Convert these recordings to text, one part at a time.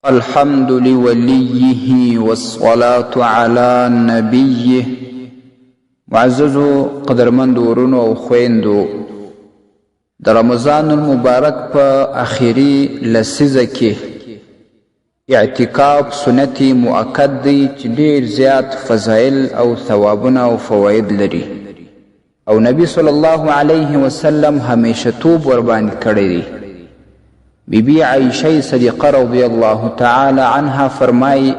الحمد لوليه والصلاة على نبيه. معززو قدرمندو ورونو او خویندو، د رمضان المبارک په اخري لسیزه کې اعتکاف سنت مؤکد دی چې ډیر زیات فضایل او ثوابونه او فواید لري، او نبی صلی الله علیه وسلم همیشه توب ورباندې کړی دی. بی بی عائشه صدیقه رضی الله تعالی عنها فرمایي: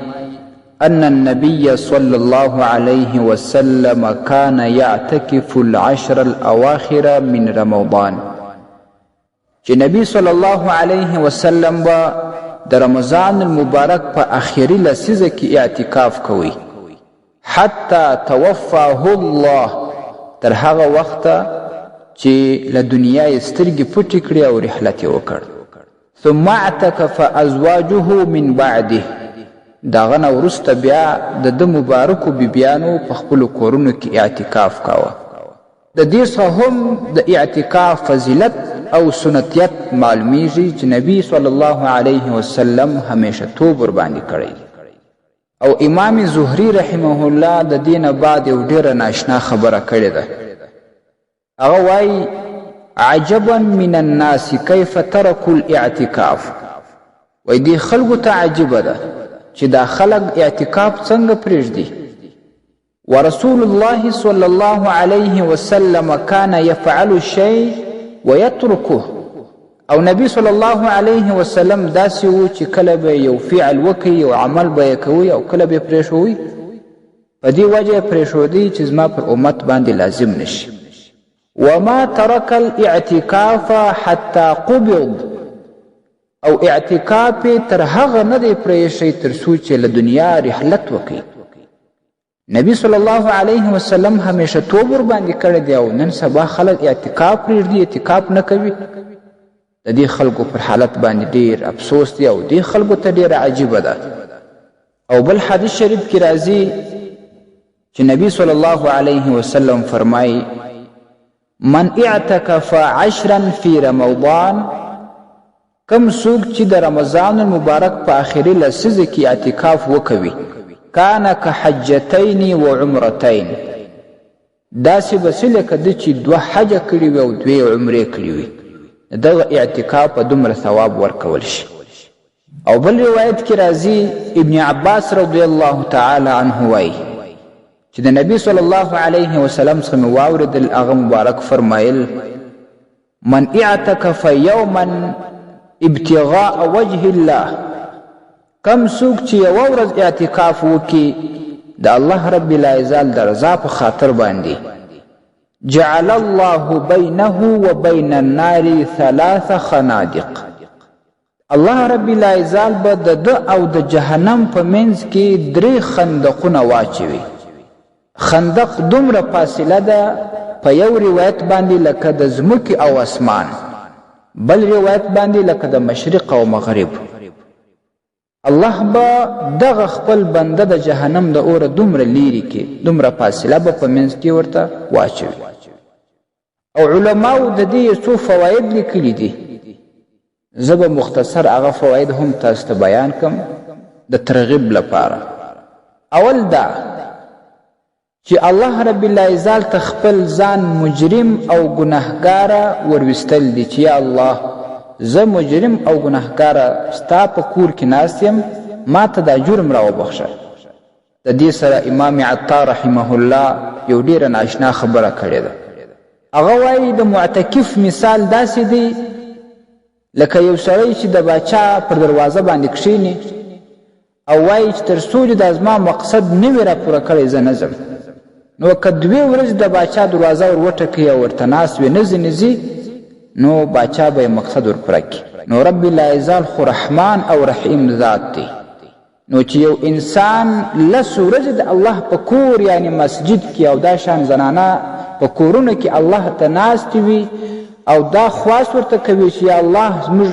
أن النبي صلى الله عليه وسلم كان يعتكف العشر الأواخر من رمضان، چې نبی صلی الله علیه وسلم به د رمضان المبارک په اخري لسیزه کې اعتکاف کوي، حتی توفاه الله، تر هغه وخته چې له دنیا یې سترګې پټې کړې او رحلت یې وکړ. ثم اعتکف ازواجه من بعده، د هغه نه وروسته بیا د ده مبارکو بیبیانو په خپلو کورونو کې اعتکاف کاوه. د دې څخه هم د اعتکاف فضیلت او سنتیت معلومیږي چې نبی صلی الله علیه وسلم همیشه توب ورباندې کړی دی. او امام زهري رحمه الله د دې نه بعد یو ډېره ناشنا خبره کړې ده. هغه وایي: عجبا من الناس کیف ترکوا الاعتکاف. وایي دې خلکو ته عجیبه ده چې دا خلک اعتکاف څنګه پرېږدي. ورسول الله صلی الله علیه وسلم کان یفعل الشیء ویترکه، او نبی صلی الله علیه وسلم داسې و چې کله به یو فعل وکړي، یو عمل به یې کوي، او کله به یې پرېښوي. په دې وجه یې پرېښودی چې زما پر امت باندې لازم نشي. وما ترک الاعتکاف حتی قبض، او اعتکاف یې تر هغه نه دی پرېښی تر څو چې له دنیا رحلت وکړي. نبی صلی الله علیه وسلم همیشه توب ورباندې کړی دی، او نن سبا خلک اعتکاف پرېږدي، اعتکاف نه کوي. د دې خلکو پر حالت باندې ډېر افسوس دی، او دې خلکو ته ډېره عجیبه ده. او بل حدیث شریف کې راځي چې نبی صلی الله علیه وسلم فرمایي: من اعتکف عشرا فی رمضان، کوم څوک چې د رمضان المبارک په آخري لسیزه کې اعتکاف وکوي، کان کحجتین و عمرتین، داسې به سي لکه ده چې دوه حجه کړي وي او دوې عمرې کړي وي. دغه اعتکاف په دومره ثواب ورکول شي. او بل روایت کې راځي، ابن عباس رضی الله تعالی عنه وایي چې د نبی صلی الله علیه وسلم څخه مې واورېدل، هغه مبارک فرمایل: من اعتکف یوما ابتغاء وجه الله، کم څوک چې یوه ورځ اعتکاف وکړي د الله رب العزال د رضا په خاطر باندې، جعل الله بینه وبین النار ثلاث خنادق، الله رب العزال به د ده او د جهنم په منځ کې درې خندقونه واچوي. خندق دومره فاصله ده په یو روایت باندې لکه د ځمکې او اسمان، بل روایت باندې لکه د مشرق او مغرب. الله به دغه خپل بنده د جهنم د اوره دومره لیرې کې، دومره فاصله به په منځ کې ورته واچوي. او علماو د دې څو فواید لیکلي دي، زه به مختصر هغه فواید هم تاسو ته بیان کم د ترغیب لپاره. اول دا چې الله رب العزال ته خپل ځان مجرم او ګناهګاره وروستل دي چې یا الله، زه مجرم او ګناهګاره ستا په کور کې ناست یم، ما ته دا جرم راوبخښه. د دې سره امام عطا رحمه الله یو ډېره ناشنا خبره کړې ده. هغه وایي د معتکف مثال داسې دی لکه یو سړی چې د باچا پر دروازه باندې کښېني او وایي چې تر څو دې دا زما مقصد نه وي را پوره کړی زه نه ځم. نو که دوې ورځې د باچا دروازه ور وټکوي او ورته ناست وي، نه ځینې ځي، نو باچا به یې مقصد ور پوره کړي. نو رب لايزال خو رحمان او رحیم ذات دی. نو چې یو انسان لس ورځې د الله په کور یعنی مسجد کې او دا شان زنانه په کورونو کې الله ته ناستې وي او دا خواست ورته کوي چې یا الله زموږ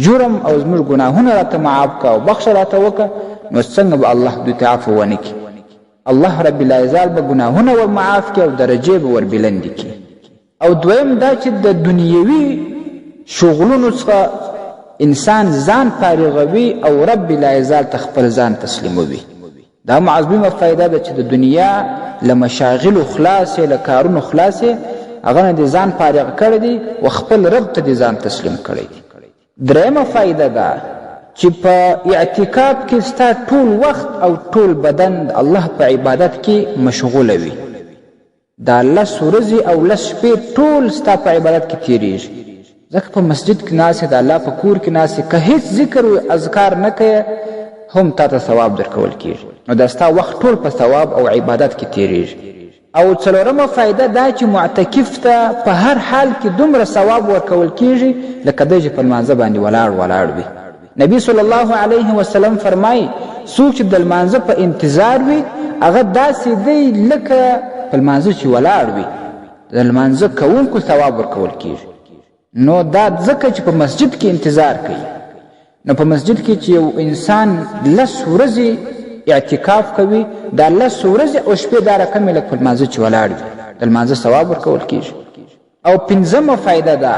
جرم او زموږ ګناهونه راته معاف که او بخښه راته وکړه، نو څنګه به الله دوی ته عفو ونه کړي؟ الله رب العزال به ګناهونه ور معاف کړي او درجې به ور بلندې کړي. او دویم دا چې د دنیوي شغلونو څخه انسان ځان فارغوي او رب لایزال ته خپل ځان تسلیموي. دا هم عظیمه فایده ده چې د دنیا له مشاغلو خلاص یې، له کارونو خلاص یې، هغه نه دې ځان فارغ کړی دی و خپل رب ته دې ځان تسلیم کړی دی. درېیمه فایده ده چې په اعتکاف کې ستا ټول وخت او ټول بدن د الله په عبادت کې مشغوله وي. دا لس ورځې او لس شپې ټول ستا په عبادت کې تېرېږي، ځکه په مسجد کې ناست یې، د الله په کور کې ناست یې، که هېڅ ذکر و اذکار نه کوې هم تا ته ثواب درکول کېږي، نو دا ستا وخت ټول په ثواب او عبادت کې تېرېږي. او څلورمه فایده دا چې معتکف ته په هر حال کې دومره ثواب ورکول کېږي لکه دی چې په لمانځه باندې ولاړ ولاړ وي. نبی صلی الله علیه وسلم فرمایي، څوک چې د لمانځه په انتظار وي هغه داسې دی لکه په لمانځه چې ولاړ وي، د لمانځه کوونکو ثواب ورکول کیږي. نو دا ځکه چې په مسجد کې انتظار کوي. نو په مسجد کې چې یو انسان لس ورځې اعتکاف کوي، دا لس ورځې او شپې دا رقم یې لکه په لمانځه چې ولاړ وي، د لمانځه ثواب ورکول کیږي. او پنځمه فایده دا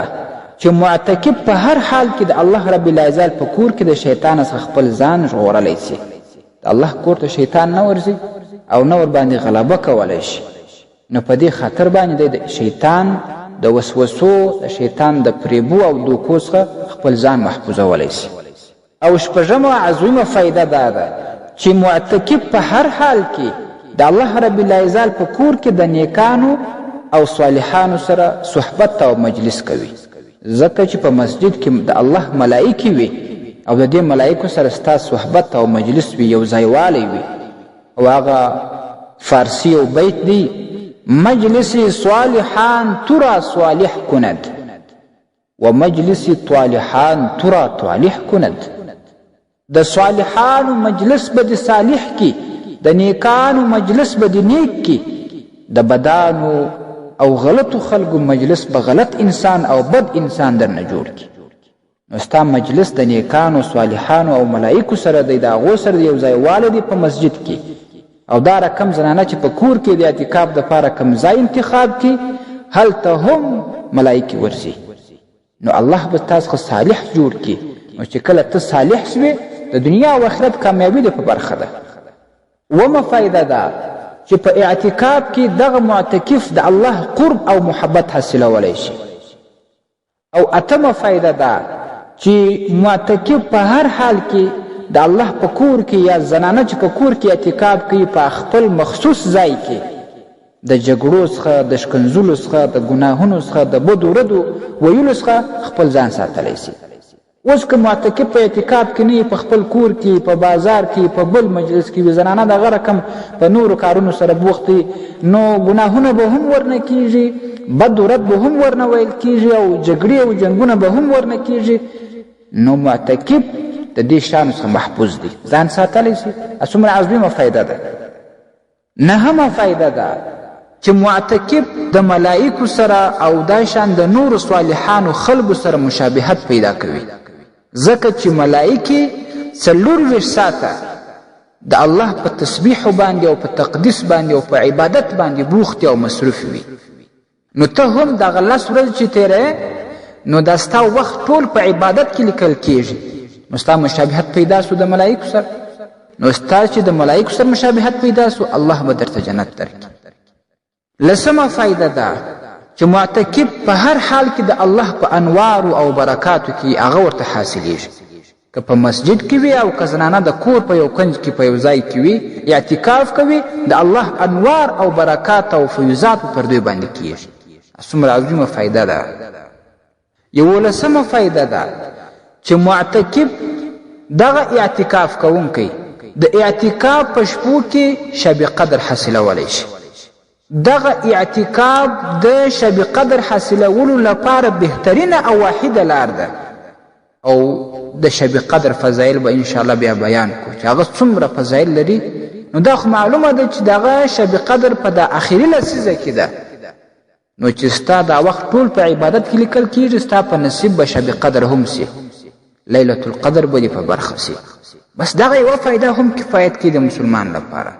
چې معتکف په هر حال کې د الله رب العزال په کور کې د شیطان څخه خپل ځان ژغورلی شي. د الله کور ته شیطان نه ورځي او نه ورباندې غلبه کولی شي، نو په دې خاطر باندې دی د شیطان د وسوسو، د شیطان د فریبو او دوکو څخه خپل ځان محفوظولی شي. او شپږمه عظیمه فایده دا ده چې معتکف په هر حال کې د الله رب العزال په کور کې د نیکانو او صالحانو سره صحبت او مجلس کوي، ځکه چې په مسجد کې د الله ملائکې وي او د دې ملائکو سره ستا صحبت او مجلس وي، یو ځایوالی وي. او هغه فارسي یو بیت دی، مجلس صالحان ترا صالح کند و مجلس طالحان ترا طالح کند. د صالحانو مجلس به دې صالح کی، د نیکانو مجلس به دې نیک کی، د بدانو او غلطو خلکو مجلس به غلط انسان او بد انسان درنه جوړ کی. نو ستا مجلس د نیکانو، صالحانو او ملائکو سره دی، د هغو سره یو ځای والی دی په مسجد کې. او دا رقم زنانه چې په کور کې د اعتکاف دپاره کوم ځای انتخاب کړي، هلته هم ملائکې ورځي، نو الله به تا څخه صالح جوړ کړي. نو چې کله ته صالح سوې، د دنیا او آخرت کامیابي دې په برخه ده. اوومه فایده دا چې په اعتکاف کې دغه معتکف د الله قرب او محبت حاصلولی شي. او اتمه فایده دا چې معتکف په هر حال کې د الله په کور کې یا زنانه چې په کور کې اعتکاف کوي په خپل مخصوص ځای کې د جګړو څخه، د ښکنځلو څخه، د ګناهونو څخه، د بدو ردو ویلو څخه خپل ځان ساتلی شي. اوس که معتکف په اعتکاف کې نه وي، په خپل کور کې، په بازار کې، په بل مجلس کې وي، زنانه دغه رقم په نورو کارونو سره بوخت وي، نو ګناهونه به هم ورنه کیږي، بد و رد به هم ورنه ویل کیږي او جګړې او جنګونه به هم ورنه کیږي. نو معتکف د دې شیانو څخه محفوظ دی، ځان ساتلی شي. څومره عظیمه فایده ده. نهمه فایده ده چې معتکف د ملائکو سره او دا شان د نورو صالحانو خلکو سره مشابهت پیدا کوي، ځکه چې ملائکې 24 ساعته د الله په تسبیح باندې او په تقدیس باندې او په عبادت باندې بوخت او مصروف وي. نو ته هم دغه لس ورځې چې تېروې، نو دا ستا وخت ټول په عبادت کې لیکل کېږي، نو ستا مشابهت پیدا سو د ملائکو سره. نو ستا چې د ملائکو سره مشابهت پیدا سو، الله به درته جنت درکړي. لسمه فایده ده چې معتکف په هر حال کې د الله په انوارو او برکاتو کې هغه ورته حاصلېږي. که په مسجد کې وي او که زنانه د کور په یو کنج کې په یو ځای کې وي، اعتکاف کوي، د الله انوار او برکات او فیوضات پر دوی باندې کیږي. څومره عظیمه فایده ده. یولسمه فایده ده چې معتکف دغه اعتکاف کوونکی د اعتکاف په شپو کې شب قدر حاصلولی شي. دغه اعتکاف د شب قدر حاصلولو لپاره بهترینه او واحده لار ده. او د شب قدر فضایل به انشاءالله بیا بیان کو چې هغه څومره فضایل لري. نو دا خو معلومه ده چې دغه شب قدر په دا اخري لسیزه کې ده، نو چې ستا دا وخت ټول په عبادت کې لیکل کیږي، ستا په نصیب به شب قدر هم سي، لیلة القدر به دې په برخه سي. بس دغه یوه فایده هم کفایت کوي د مسلمان لپاره.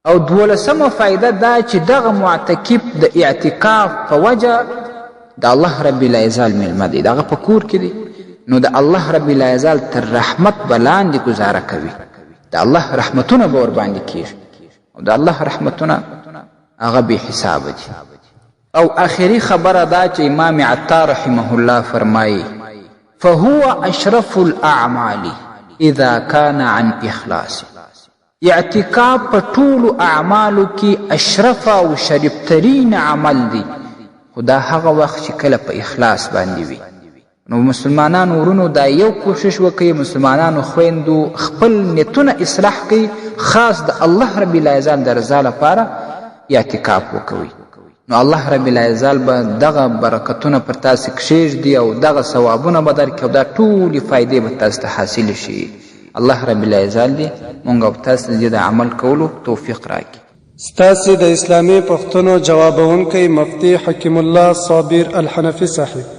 او دولسمه فایده دا چې دغه معتکف د اعتکاف په وجه د الله رب العزال میلمه دی، دغه په کور کې دی، نو د الله رب العزال تر رحمت به لاندې ګزاره کوي، د الله رحمتونه به ورباندې کیږي، او د الله رحمتونه هغه بې حسابه دي. او اخري خبره دا چې امام عطا رحمه الله فرمایي: فهو اشرف الاعمال اذا کان عن اخلاص. اعتکاف په ټولو اعمالو کې اشرف او شریف ترین عمل دی، خو دا هغه وخت چې کله په اخلاص باندې وي. نو مسلمانانو ورونو دا یو کوشش وکړئ، مسلمانانو خویندو خپل نیتونه اصلاح کړئ، خاص د الله رب العزال د رضا لپاره اعتکاف وکوئ، نو الله رب العزال به دغه برکتونه پر تاسې کښېږدي او دغه ثوابونه به درکړي او دا ټولې فایدې به تاسې ته حاصلې شي. الله رب العزال دې مونږ او تاسې د دې د عمل کولو توفیق راکړي. ستاسې د اسلامي پوښتنو جوابوونکی مفتي حکیم الله صابر الحنفي صاحب.